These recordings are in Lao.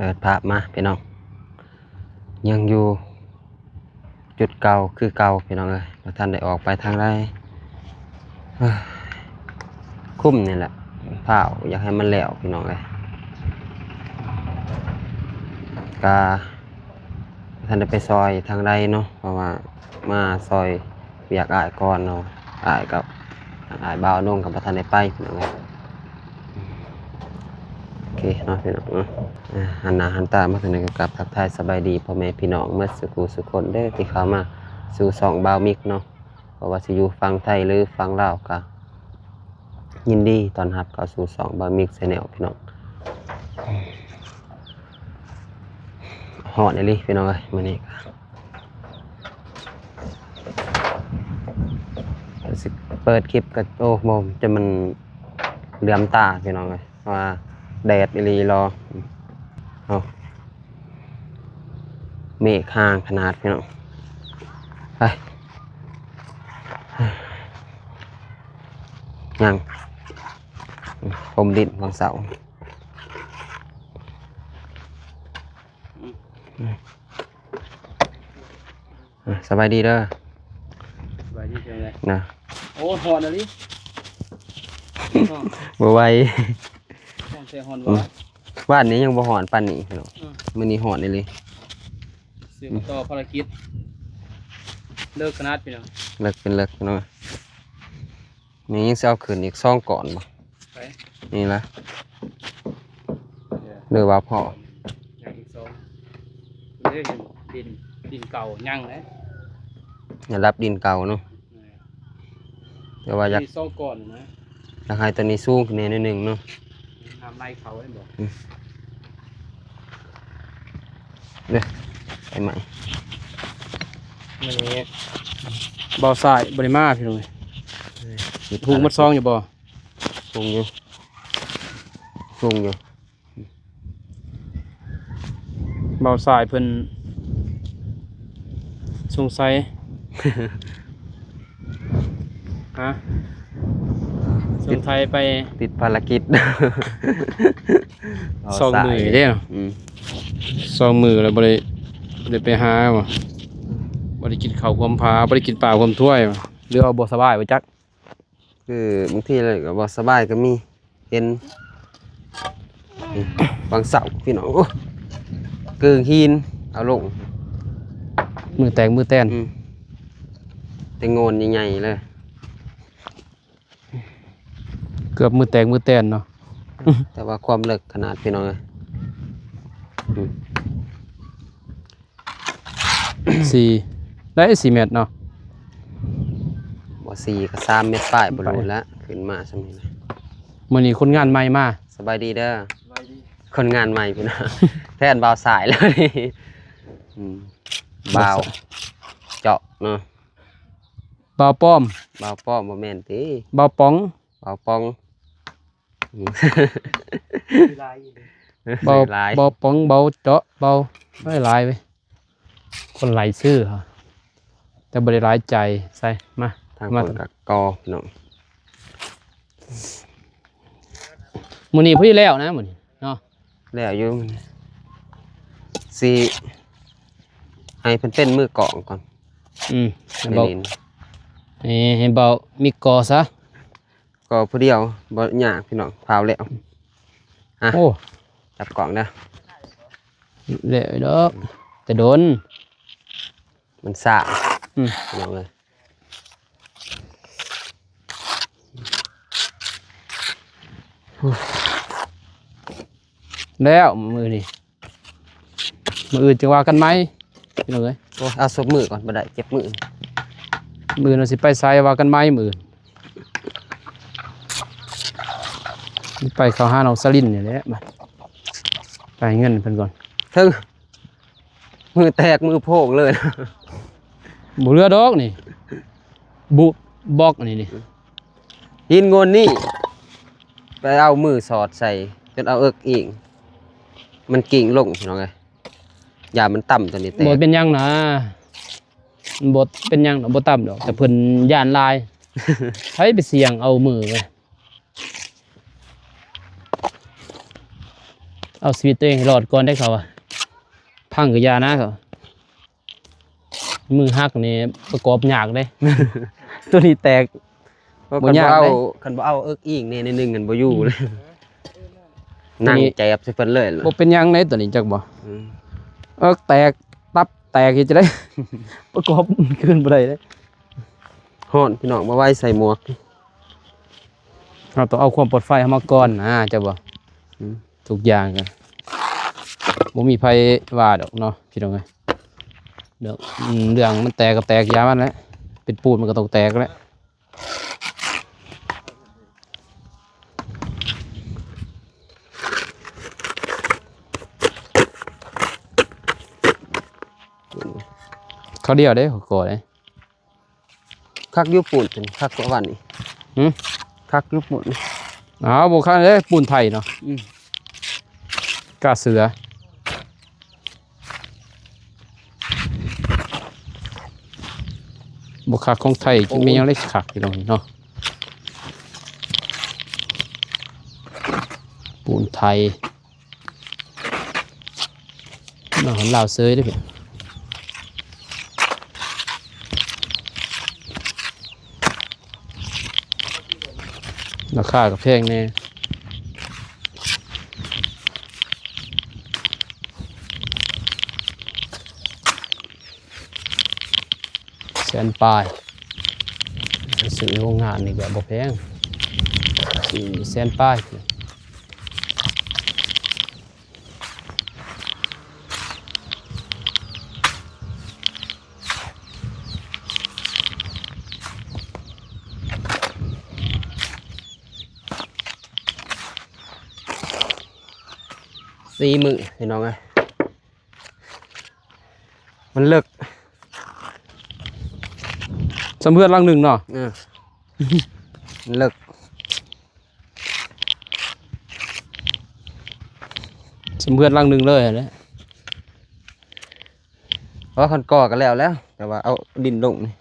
ເປີດພາບມາພີ່ນ້ອງ ຍັງຢູ່ຈຸດເກົ່າຄືເກົ່າພີ່ນ້ອງເອີຍ ບໍ່ທັນໄດ້ອອກໄປທາງໃດ. ເອີ ຄຸ້ມນີ້ແຫຼະ ພ້າວຢາກໃຫ້ມັນແລ້ວພີ່ນ້ອງເອີຍ ກະບໍ່ທັນໄດ້ໄປຊ່ອຍທາງໃດເນາະ ເພາະວ່າມາຊ່ອຍ ວຽກອ້າຍກ່ອນເນາະ ອ້າຍກັບ ທາງອ້າຍບ່າວນົງກໍບໍ່ທັນໄດ້ໄປພີ່ນ້ອງເອີຍ. ໂອເຄເນາະພີ່ນ້ອງເນາະ ອາ ຫັນໜ້າຫັນຕາມາທາງນີ້ກໍກາບທັກທາຍສະບາຍດີພໍ່ແມ່ພີ່ນ້ອງໝົດສູ່ຜູ້ສູ່ຄົນເດີ ທີ່ເຂົ້າມາສູ່ຊ່ອງບ່າວມິກເນາະ ບໍ່ວ່າຊິຢູ່ຝັ່ງໄທ ຫຼື ຝັ່ງລາວ ກໍຍິນດີຕ້ອນຮັບເຂົ້າສູ່ຊ່ອງບ່າວມິກແຊນແນວພີ່ນ້ອງ. ຮ້ອນອີ່ຫຼີພີ່ນ້ອງເອີຍ ມື້ນີ້ ຊິເປີດຄລິບກໍ ໂອ້ ບໍ່ ຈະມັນເຫຼືອມຕາພີ່ນ້ອງເອີຍ ວ່າແດດອີ່ຫຼີລໍ ເອົາ ເມກຫ່າງຂະໜາດພີ່ນ້ອງ ໄປ ຍັງ ພົມດິນວັງເສົາ. ອ່າ ສະບາຍດີເດີ ສະບາຍດີເດີນະ ໂອ້ ຮ້ອນອີ່ຫຼີ ຮ້ອນ ບໍ່ໄຫວ ຮ້ອນແທ້ຮ້ອນຫວາ ອືມ ວານນີ້ຍັງບໍ່ຮ້ອນປານນີ້ພີ່ນ້ອງ ອືມ ມື້ນີ້ຮ້ອນອີ່ຫຼີ ສືບຕໍ່ພາລະກິດ ເລິກຂະໜາດພີ່ນ້ອງ ເລິກເປັນເລິກພີ່ນ້ອງ. ນີ້ຍັງຊິເອົາຂຶ້ນອີກສອງກ້ອນບໍ່? ໄປ ນີ້ລະ ເອີ ຫຼືວ່າພໍ? ຍັງອີກສອງ ເດ້ ດິນ ດິນເກົ່າຍັງເດ້ ລະດັບດິນເກົ່າເນາະ ແມ່ນ ແຕ່ວ່າຢາກ ມີສອງກ້ອນນະ ຢາກໃຫ້ຕົວນີ້ສູງຂຶ້ນແດ່ໜ້ອຍໜຶ່ງເນາະ ນ້ຳໄຫຼເຂົ້າແມ່ນບໍ່? ອືມ ເດ້ ໄປໃໝ່ ມື້ນີ້ບ່າວຊາຍບໍ່ໄດ້ມາພີ່ນ້ອງເອີຍ ເອີ ເຮັດ ທຸງໝົດຊອງຢູ່ບໍ່? ທຸງຢູ່ ທຸງຢູ່ ບ່າວຊາຍເພິ່ນສົງໄສ ຮະ ສົ່ງໄທໄປ ຕິດພາລະກິດ ສອງມື້ເດ້ ອືມ ສອງມື້ແລ້ວບໍ່ໄດ້ ບໍ່ໄດ້ໄປຫາ ບໍ່ໄດ້ກິນເຂົ້າຮ່ວມພາ ບໍ່ໄດ້ກິນປາຮ່ວມຖ້ວຍ ຫຼືວ່າບໍ່ສະບາຍບໍ່ຈັກ ຄືບາງທີເລີຍກໍບໍ່ສະບາຍກໍມີ ເຫັນ ນີ້ ບາງເສົາພີ່ນ້ອງ ໂອ້ ເກີງຫີນເອົາລົງ ມືແຕກມືແຕນ ອືມ ແຕ່ໂງ່ນໃຫຍ່ໆເລີຍ ເກືອບມືແຕກມືແຕນເນາະ ແຕ່ວ່າຄວາມເລິກຂະໜາດພີ່ນ້ອງເອີຍ ອືມ ສີ່ ໄດ້ສີ່ແມັດເນາະ ບໍ່ສີ່ກໍສາມແມັດປາຍບໍ່ຮູ້ລະ ຂຶ້ນມາສ່ຳນີ້ນະ ມື້ນີ້ຄົນງານໃໝ່ມາ ສະບາຍດີເດີ ສະບາຍດີ ຄົນງານໃໝ່ພີ່ນ້ອງ ແທນບ່າວສາຍແລ້ວນີ້ ອືມ ບ່າວ ບ່າວສາຍ ເຈາະເນາະ ບ່າວປ້ອມ ບ່າວປ້ອມບໍ່ແມ່ນຕິ ບ່າວປອງ ບ່າວປອງ ອືມ ຊື່ຫຼາຍອີ່ຫຼີ ບ່າວ ຊື່ຫຼາຍ ບ່າວປອງ ບ່າວເຈາະ ບ່າວ ຫຼາຍເວີຍ ຄົນຫຼາຍຊື່ ແຕ່ບໍ່ໄດ້ຫຼາຍໃຈ ໃສ່ ມາ ທາງ ມາ ຄົນກະກໍພີ່ນ້ອງ ມື້ນີ້ພໍດີແລ້ວນະ ມື້ນີ້ເນາະ ແລ້ວຢູ່ ຊິໃຫ້ເພິ່ນເປັນມືກອງກ່ອນ ອືມ ໃຫ້ເບົາ ໃຫ້ເບົາມີກອສະ ກໍຜູ້ດຽວບໍ່ຍາກພີ່ນ້ອງ ພາວແລ້ວ ອ່ະ ໂອ້ ຈັບກ້ອງເດີ ແລ້ວດອກ ແຕ່ດົນ ມັນຊ້າ ອືມ ພີ່ນ້ອງເອີຍ ແລ້ວມື້ນີ້ ມື້ອື່ນຈຶ່ງວ່າກັນໃໝ່ ພີ່ນ້ອງເອີຍ ໂອ້ຍ ເອົາສົບມືກ່ອນ ບໍ່ໄດ້ ເຈັບມື ມື້ອື່ນວ່າຊິໄປໃສ ວ່າກັນໃໝ່ມື້ອື່ນ ໄປເຂົ້າຫານ້ອງສະລິນນີ້ແຫຼະ ໄປໃຫ້ເງິນເພິ່ນກ່ອນ ເຖິງ ມືແຕກມືໂພກເລີຍ ບໍ່ເຫຼືອດອກນີ້ ບຸບ ບລັອກນີ້ນີ້ ຫີນໂງ່ນນີ້ ໄປເອົາມືສອດໃສ່ ຈົນເອົາເອິກອີງ ມັນກິ້ງລົງ ພີ່ນ້ອງເອີຍ ຢ້ານມັນຕ່ຳຕົວນີ້ແຕກ ບໍ່ເປັນຫຍັງນະ ບໍ່ເປັນຫຍັງດອກ ບໍ່ຕ່ຳດອກ ແຕ່ເພິ່ນຢ້ານຫຼາຍ ໃຜໄປສ່ຽງເອົາມືເວີຍ. ເອົາຊີວິດຕົວເອງໃຫ້ລອດກ່ອນເດ້ເຂົາວ່າ ພັງກໍຢ່ານະເຂົາ ມືຫັກນີ້ປະກອບຍາກເດ້ ໂຕນີ້ແຕກ ເພາະ ບໍ່ຍາກເດ້ ຄັນບໍ່ເອົາ ຄັນບໍ່ເອົາເອິກອີງແດ່ໜ້ອຍໜຶ່ງຫັ້ນບໍ່ຢູ່ເລີຍ ໂຕນີ້ ນັ່ງແຈບໃສ່ເພິ່ນເລີຍ ບໍ່ເປັນຫຍັງເດ້ໂຕນີ້ ຈັກບໍ່ ອືມ ເອິກແຕກ ຕັບແຕກ ເຮັດຈັ່ງໃດ ປະກອບຄືນບໍ່ໄດ້ເດ້ ຮ້ອນພີ່ນ້ອງ ບໍ່ໄຫວໃສ່ໝວກ ເຮົາຕ້ອງເອົາຄວາມປອດໄຟເຮົາມາກ່ອນນະ ເຈົ້າບໍ່ ອືມ ທຸກຢ່າງກໍບໍ່ມີໃຜວ່າດອກເນາະ ພີ່ນ້ອງເອີຍ ເລື່ອງ ເລື່ອງມັນແຕກກໍແຕກ ຢ່າມັນແຫຼະ ເປັນປູນມັນກໍຕ້ອງແຕກແຫຼະ ເຂົາດຽວເດ້ ເຂົາກໍເດ້ ຄັກຢູ່ປູນ ຄັກກວ່າຫວານນີ້ ຫື ຄັກຢູ່ປູນ ອ້າວ ບໍ່ຄັກເດ້ ປູນໄທເນາະ ອືມ ກ້າເສືອ ບໍ່ຄັກຂອງໄທ ໂອ້ຍ ມີຫຍັງໄດ້ຄັກພີ່ນ້ອງເນາະ ປູນໄທ ມາຮອດລາວເຊີຍເດ້ ລາຄາກໍແພງແດ່ ແສນປາຍ ຊື້ໂຮງງານນີ້ກໍບໍ່ແພງ ຊື້ແສນປາຍ ສີ່ມື້ພີ່ນ້ອງເອີຍ ມັນເລິກ ສ່ຳເຮືອນຫຼັງໜຶ່ງເນາະ ເອີ ມັນເລິກ ສ່ຳເຮືອນຫຼັງໜຶ່ງເລີຍຫັ້ນແຫຼະ ເພາະວ່າຄັນກໍ່ກໍແລ້ວແລ້ວ ແຕ່ວ່າເອົາດິນລົງນີ້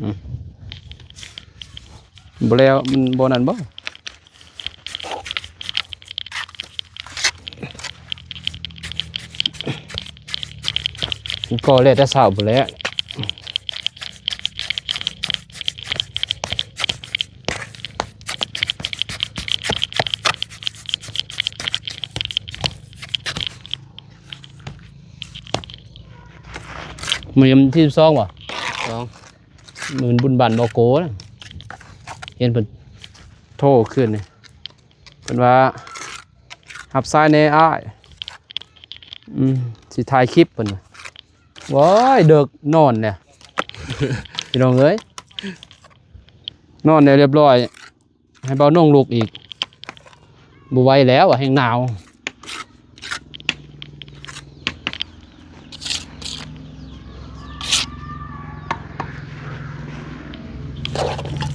ອືມ ບໍ່ແລ້ວ ມັນບໍ່ນັ້ນບໍ່? ກໍແລ້ວແຕ່ເຊົ້າພຸ້ນແຫຼະ. ມື້ນີ້ວັນທີສິບສອງບໍ່? ສອງ ມື້ບຸນບ້ານບໍ່ໂກນະ. ເຫັນເພິ່ນໂທຄືນນີ້ ເພິ່ນວ່າ ຮັບສາຍແດ່ອ້າຍ ອືມ ຊິຖ່າຍຄລິບ ເພິ່ນວ່າ. ໂອ້ຍ ເດິກ ນອນແລ້ວ ພີ່ນ້ອງເອີຍ ນອນແລ້ວຮຽບຮ້ອຍ. ໃຫ້ເບົານົງລຸກອີກ ບໍ່ໄຫວແລ້ວ ແຮງໜາວ.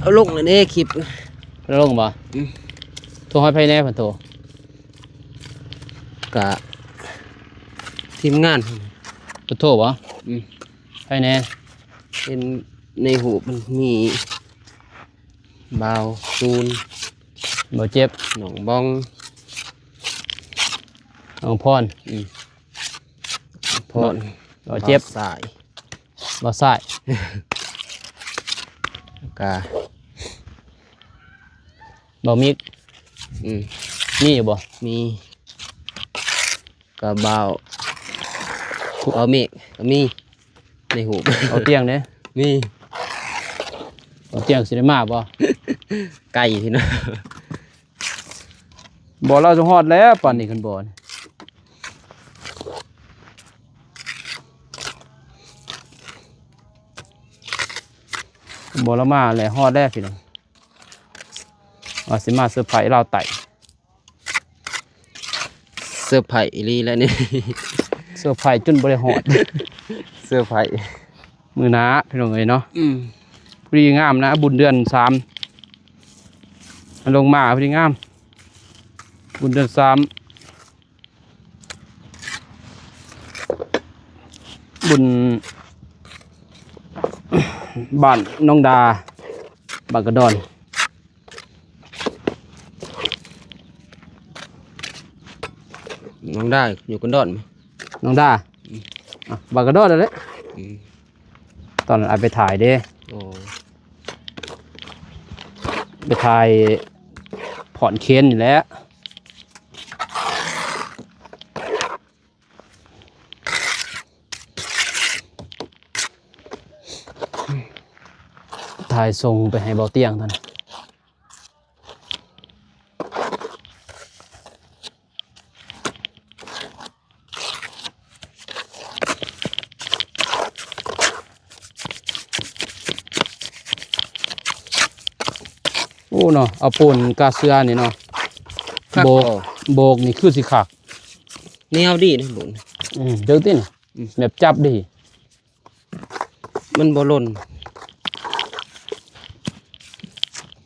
ເອົາລົງແລ້ວເດ້ຄລິບ ເອົາລົງບໍ່? ອືມ ໂທຫາໃຜແດ່? ເພິ່ນໂທ ກະທີມງານ ເພິ່ນໂທບໍ່? ອືມ ໃຜແດ່? ເຫັນໃນຮູບມັນມີ ບ່າວຕູນ ບ່າວເຈັບ ນ້ອງບອງ ນ້ອງພອນ ອືມ ພອນ ບ່າວເຈັບ ບ່າວສາຍ ບ່າວສາຍ ກະ ບ່າວມິກ ອືມ ມີຢູ່ບໍ່? ມີ ກະບ່າວ ບ່າວເມກກະມີໃນຮູບ. ບ່າວຕຽງເດ້? ມີ. ບ່າວຕຽງຊິໄດ້ມາບໍ່? ໄກພີ່ນ້ອງ ບໍ່ ລາວຈະຮອດແລ້ວ ປານນີ້ຄັນບໍ່ ບໍ່ລະມາແລ້ວ ຮອດແລ້ວພີ່ນ້ອງ ວ່າຊິມາເຊີໄພລາວໃຕ້. ເຊີໄພອີ່ຫຼີແຫຼະນີ້ ເຊີໄພຈົນບໍ່ໄດ້ຮອດ ເຊີໄພມື້ໜ້າພີ່ນ້ອງເອີຍເນາະ. ອືມ ພໍດີງາມນະ ບຸນເດືອນສາມ ລົງມາພໍດີງາມ ບຸນເດືອນສາມ ບຸນບ້ານໜອງດາ ບ້ານກະດອນ. ໜ ນ້ອງດາຢູ່ກັນດອນ ນ້ອງດາ ອືມ ອ່ະ ບາກກະດອນນັ້ນແຫຼະ ອືມ ຕອນນັ້ນອ້າຍໄປຖ່າຍເດ້ ໂອ້ ໄປຖ່າຍຜ່ອນເຄນນີ້ແຫຼະ ຖ່າຍສົ່ງໄປໃຫ້ເບົາຕຽງຫັ້ນ. ໂອ້ເນາະ ເອົາປູນກາເຊືອນີ້ເນາະ ຄັກ ໂບກ ບໍ່ ໂບກນີ້ຄືຊິຄັກ ແນວດີນະບຸນ ອືມ ເດີຕິນະ ອືມ ແບບຈັບດີ ມັນບໍ່ຫຼົ່ນ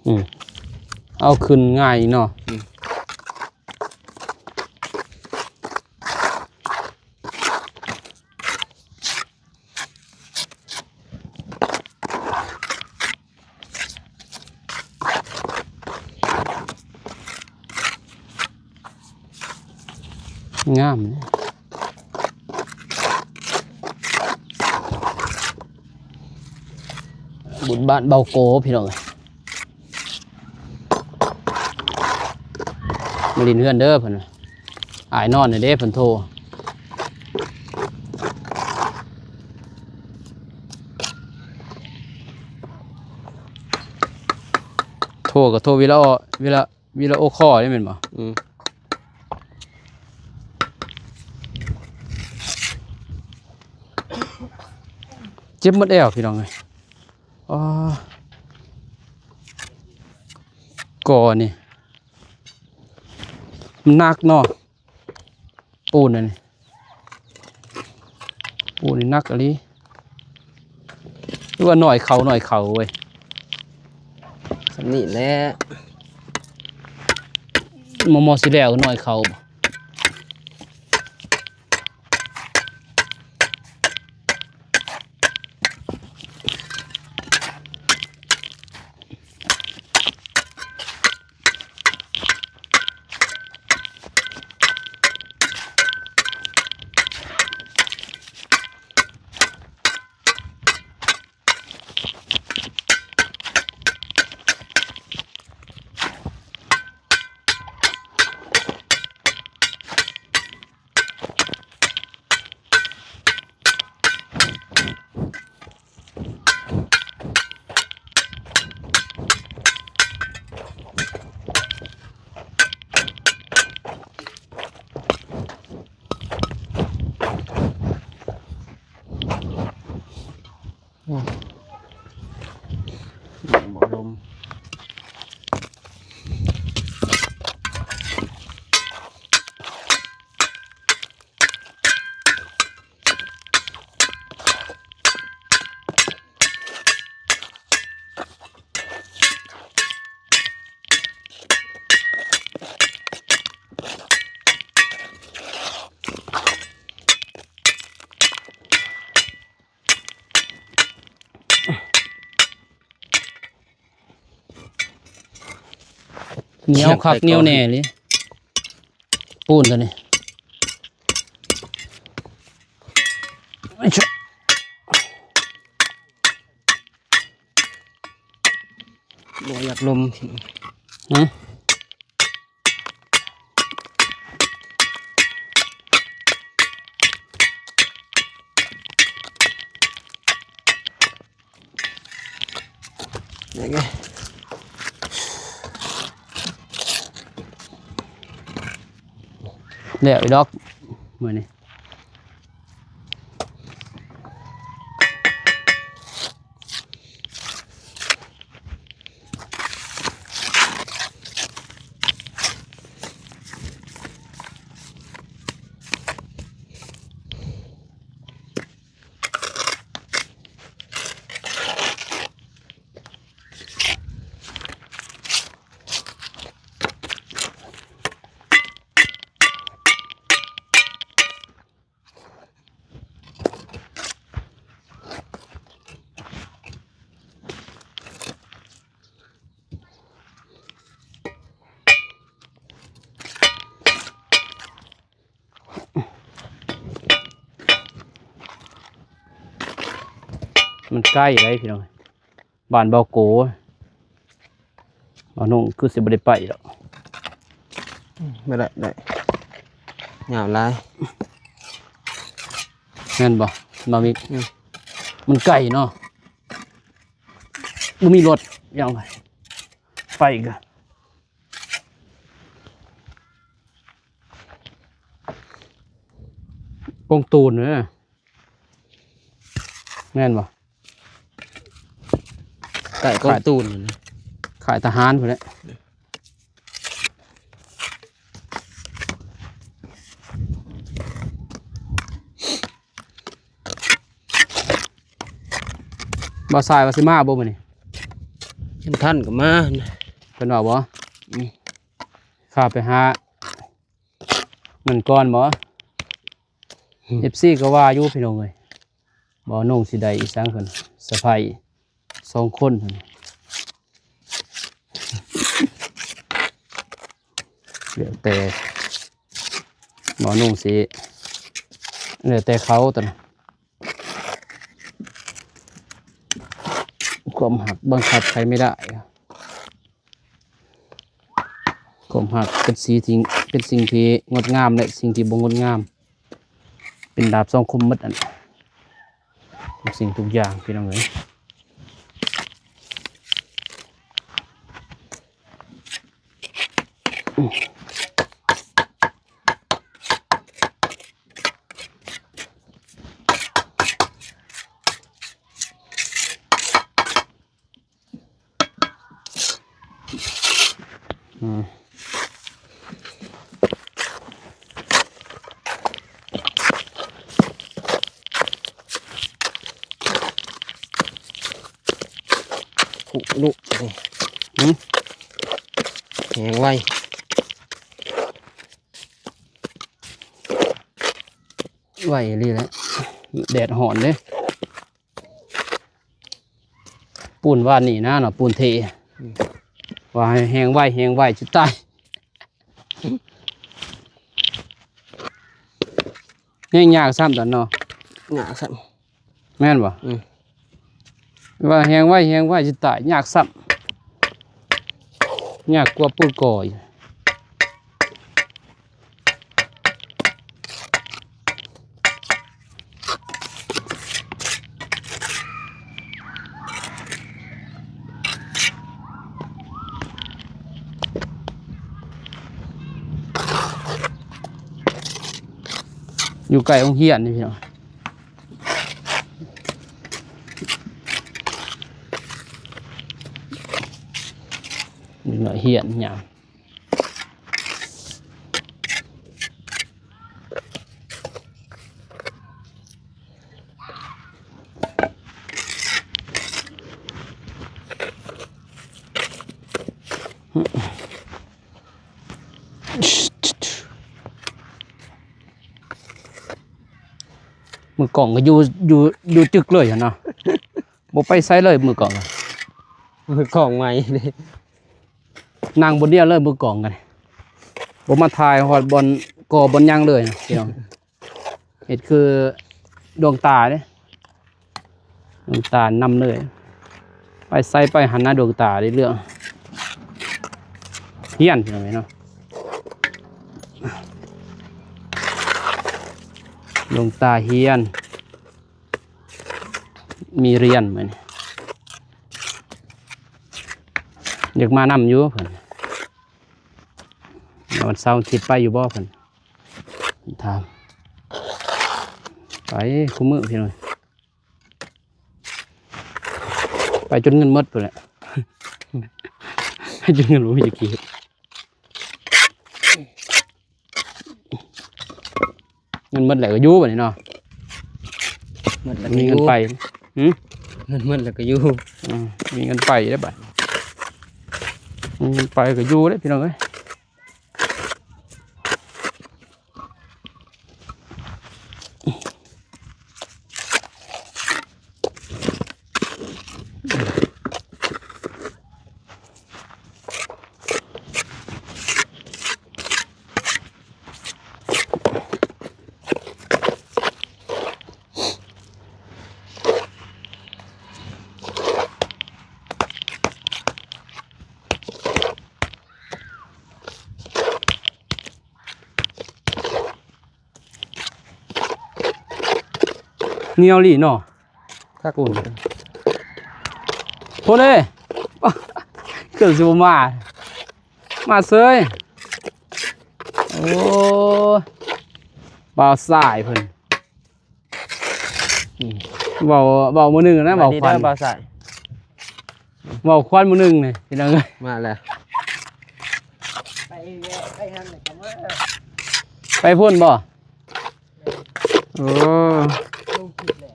ອືມ ເອົາຂຶ້ນງ່າຍເນາະ ອືມ ງາມເດ້ ບຸນບ້ານເບົາໂກ ພີ່ນ້ອງເອີຍ ມາຫຼິ້ນເຮືອນເດີ ເພິ່ນວ່າ ອ້າຍນອນແດ່ເດ້ ເພິ່ນໂທ ໂທກໍໂທວິລະ ວິລະ ວິລະໂອຄໍເດ້ແມ່ນບໍ່? ອືມ ເຈັບໝົດແອວ ພີ່ນ້ອງເອີຍ ອໍ ກໍນີ້ ມັນໜັກເນາະ ປູນອັນນີ້ ປູນນີ້ໜັກອີ່ຫຼີ ຫຼືວ່າໜ້ອຍເຂົ້າ ໜ້ອຍເຂົ້າເວີຍ ສ່ຳນີ້ແຫຼະ ໝໍ່ໆ ຊິແລ້ວໜ້ອຍເຂົ້າ. ອືມ ບໍ່ລົມ. ໜຽວຄັກໜຽວແນ່ເລີຍ ປູນຕົວນີ້ ບໍ່ຢາກລົມ ຫື? ແລ້ວອີດອກ ມື້ນີ້. ໂ ມັນໃກ້ໄດ໋ພີ່ນ້ອງ ບ້ານເບົາໂກ. ບ່າວໜຸ່ງຄືຊິບໍ່ໄດ້ໄປດອກ. ອືມ ບໍ່ໄດ້ ໄດ້ ຍາວຫຼາຍ. ແມ່ນບໍ່ ບ່າວມິກ? ອືມ ມັນໄກເນາະ ບໍ່ມີລົດ ຫຍັງ ໄປກະ ກົງຕູນເດີ ແມ່ນບໍ່? ໃກ້ກົງຕູນ ຄ້າຍທະຫານພຸ້ນແຫຼະ. ບ່າວຊາຍວ່າຊິມາບໍ່ມື້ນີ້? ຄັນທັນກໍມາ. ເພິ່ນວ່າບໍ່? ອືມ ຂ້າໄປຫານັ້ນກ່ອນບໍ່? ອືມ ເອັຟຊີກໍວ່າຢູ່ພີ່ນ້ອງເອີຍ ບ່າວໜຸ່ງຊິໄດ້ອີສັງເພິ່ນ ສະໃພ້ສອງຄົນ ແລ້ວແຕ່ບ່າວໜຸ່ງຊິ ແລ້ວແຕ່ເຂົາຕົວນັ້ນ. ຄວາມຮັກບັງຄັບໃຜໄມ່ໄດ້. ຄວາມຮັກເປັນສິ່ງທີ່ ເປັນສິ່ງທີ່ງົດງາມ ແລະ ສິ່ງທີ່ບໍ່ງົດງາມ ເປັນດາບສອງຄົມໝົດ ອັນ ທຸກສິ່ງທຸກຢ່າງ ພີ່ນ້ອງເອີຍ. ອືມ ຄຸລຸ ຫືມ ແຮງໄວ ໄວອີ່ຫຼີແຫຼະ ແດດຮ້ອນເດ້. ປູນວານນີ້ນະເນາະ ປູນເທ ອືມ ວ່າໃຫ້ແຮງໄວ ແຮງໄວ ຊິຕາຍ ແຮງຍາກຊ້ຳຕອນເນາະ ຍາກຊ້ຳ ແມ່ນບໍ່? ອືມ ວ່າແຮງໄວ ແຮງໄວ ຊິຕາຍ ຍາກຊ້ຳ ຍາກກວ່າປູນກໍອີກ. ຢູ່ໃກ້ໂຮງຮຽນນີ້ພີ່ນ້ອງ ເດັກນ້ອຍຮຽນຫຍັງ. ມືກ້ອງກໍຢູ່ ຢູ່ ຢູ່ຈຶກເລີຍຫັ້ນນະ ບໍ່ໄປໃສເລີຍມືກ້ອງ ມືກ້ອງໃໝ່ເດ້. ນັ່ງບ່ອນດຽວເລີຍມືກ້ອງກັນ ບໍ່ມາຖ່າຍຮອດບ່ອນກໍບ່ອນຫຍັງເລີຍພີ່ນ້ອງ ເຮັດຄືດວງຕາເດ້ ດວງຕານຳເລີຍ ໄປໃສໄປຫັ້ນນະ ດວງຕາໄດ້ເລື່ອງ ຮຽນພີ່ນ້ອງເອີຍເນາະ ດວງຕາຮຽນ. ມີຮຽນມື້ນີ້ ຢາກມານຳຢູ່ເພິ່ນ ວັນເສົາອາທິດໄປຢູ່ບໍ່ເພິ່ນ ຖາມ ໄປຄູ່ມື້ພີ່ນ້ອງ ໄປຈົນເງິນໝົດພຸ້ນແຫຼະ ໄປຈົນເງິນບໍ່ມີຈັກກີບ. ເງິນໝົດແລ້ວກໍຢູ່ບັດນີ້ເນາະ ໝົດແລ້ວກໍຢູ່ ມີເງິນໄປ ຫື ເງິນໝົດແລ້ວກໍຢູ່ ອື ມີເງິນໄປເດ້ບັດ ມີເງິນໄປກໍຢູ່ເດ້ພີ່ນ້ອງເອີຍ. ເ ໜຽວອີ່ຫຼີເນາະ ຄັກ ໂອ້ຍ ໂພດເດ້ ເກືອບຊິບໍ່ມາ ມາເສີຍ ໂອ້ ບ່າວຊາຍເພິ່ນ ອືມ ເວົ້າ ເວົ້າມື້ໜຶ່ງນະ ສະບາຍດີເດີ ບ່າວຂວັນ ບ່າວຊາຍ ເວົ້າຂວັນມື້ໜຶ່ງນີ້ ພີ່ນ້ອງເອີຍ ມາແລ້ວ ໄປແວະໄປຫັ້ນແລ້ວກໍມາ ໄປພຸ້ນບໍ່? ໂອ້ ລົງຄລິບແລ້ວ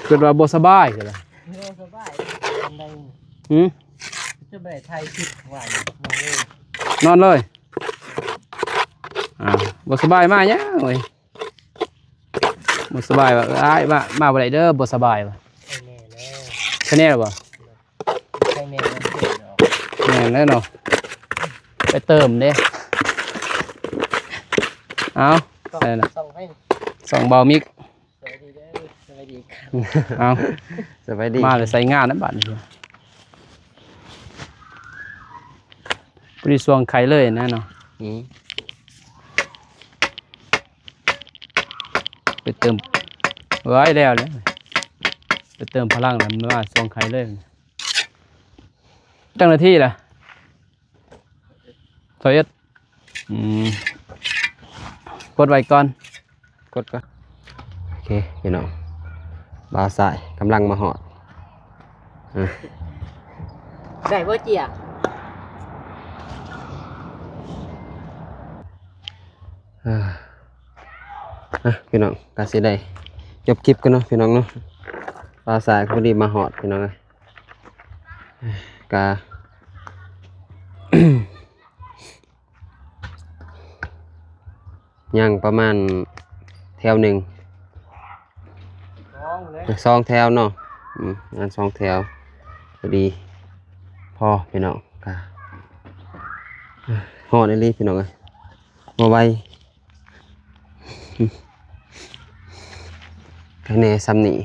ຄືວ່າບໍ່ສະບາຍ ຄືວ່າບໍ່ສະບາຍປານໃດ ຫື ຈະໄປຖ່າຍຄລິບວ່າ ນອນເລີຍ ນອນເລີຍ ອ່າ ບໍ່ສະບາຍມາຫຍັງເວີຍ ບໍ່ສະບາຍວ່າ ເອີ ອ້າຍ ມາ ມາບໍ່ໄດ້ເດີ ບໍ່ສະບາຍວ່າ ໄຄແນ່ແລ້ວ ໄຄແນ່ແລ້ວບໍ່? ໄຄແນ່ແລ້ວ ແມ່ນແລ້ວເນາະ ໄປເຕີມເດ້ ເອົາ ສ່ອງ ສ່ອງໃຜ? ສ່ອງບ່າວມິກ ສະບາຍດີເດີ ສະບາຍດີ ເອົາ ສະບາຍດີ ມາແລ້ວໃສ່ງານນະບັດນີ້ ບໍ່ໄດ້ຊ່ວງໄຄເລີຍນະເນາະ ອືມ ໄປເຕີມ ເອີຍ ແລ້ວແລ້ວ ໄປເຕີມພະລັງແລ້ວ ມາຊ່ວງໄຄເລີຍ ຈັກນາທີລະ? ຊາວເອັດ ອືມ ກົດໄວ້ກ່ອນ ກົດກ່ອນ ໂອເຄ ພີ່ນ້ອງ ບ່າວຊາຍກຳລັງມາຮອດ ອ່ະ ໄດ້ບໍ່ເຈ້ຍ? ອ່າ ອ່ະ ພີ່ນ້ອງ ກະຊິໄດ້ຈົບຄລິບກັນເນາະ ພີ່ນ້ອງເນາະ ບ່າວຊາຍພໍດີມາຮອດ ພີ່ນ້ອງເອີຍ ກະ ຍັງປະມານແຖວໜຶ່ງ ສອງແຖວເນາະ ອືມ ຍັງສອງແຖວ ພໍດີພໍ ພີ່ນ້ອງ ກະ ຮ້ອນອີ່ຫຼີ ພີ່ນ້ອງເອີຍ ບໍ່ໄຫວ. ໄຄແນ່ຊ່ຳນີ້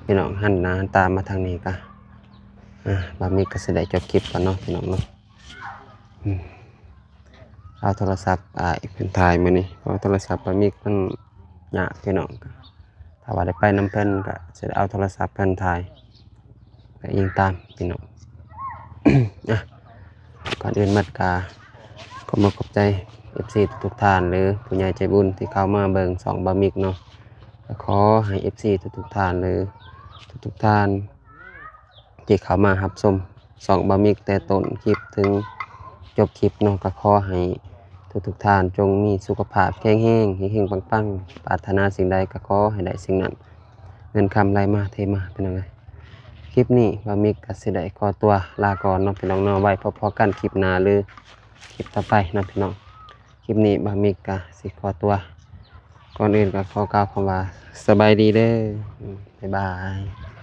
ພີ່ນ້ອງ ຫັນໜ້າຫັນຕາມາທາງນີ້ກະ ອ່າ ບ່າວມິກກະຊິໄດ້ຈົບຄລິບກ່ອນເນາະ ພີ່ນ້ອງເນາະ ອືມ. ເອົາໂທລະສັບອ້າຍເພິ່ນຖ່າຍມື້ນີ້ ເພາະວ່າໂທລະສັບບ່າວມິກມັນຍາກ ພີ່ນ້ອງ ຖ້າວ່າໄດ້ໄປນຳເພິ່ນກະຊິໄດ້ເອົາໂທລະສັບເພິ່ນຖ່າຍ ກະອີງຕາມ ພີ່ນ້ອງ ອ່ະ ກ່ອນອື່ນໝົດກະຂໍຂອບໃຈ ເອັຟຊີ ທຸກໆທ່ານ ຫຼື ຜູ້ໃຫຍ່ໃຈບຸນທີ່ເຂົ້າມາເບິ່ງຊ່ອງບ່າວມິກເນາະ ກະຂໍໃຫ້ ເອັຟຊີ ທຸກໆທ່ານ ຫຼື ທຸກໆທ່ານ ທີ່ເຂົ້າມາຮັບຊົມຊ່ອງບ່າວມິກແຕ່ຕົ້ນຄລິບເຖິງຈົບຄລິບເນາະ ກະຂໍໃຫ້ທຸກໆທ່ານຈົ່ງມີສຸຂະພາບແຂງແຮງ ເຮັງໆປັງໆ ປາດຖະໜາສິ່ງໃດກະຂໍໃຫ້ໄດ້ສິ່ງນັ້ນ ເງິນຄຳໄຫຼມາເທມາ ພີ່ນ້ອງເອີຍ. ຄລິບນີ້ບ່າວມິກກະຊິໄດ້ຂໍຕົວລາກ່ອນເນາະ ພີ່ນ້ອງເນາະ ໄວ້ພົບພໍ້ກັນຄລິບໜ້າ ຫຼື ຄລິບຕໍ່ໄປເນາະ ພີ່ນ້ອງ. ຄລິບນີ້ບ່າວມິກກະຊິຂໍຕົວ ກ່ອນອື່ນກະຂໍກ່າວຄຳວ່າສະບາຍດີເດີ ອືມ ບາຍບາຍ.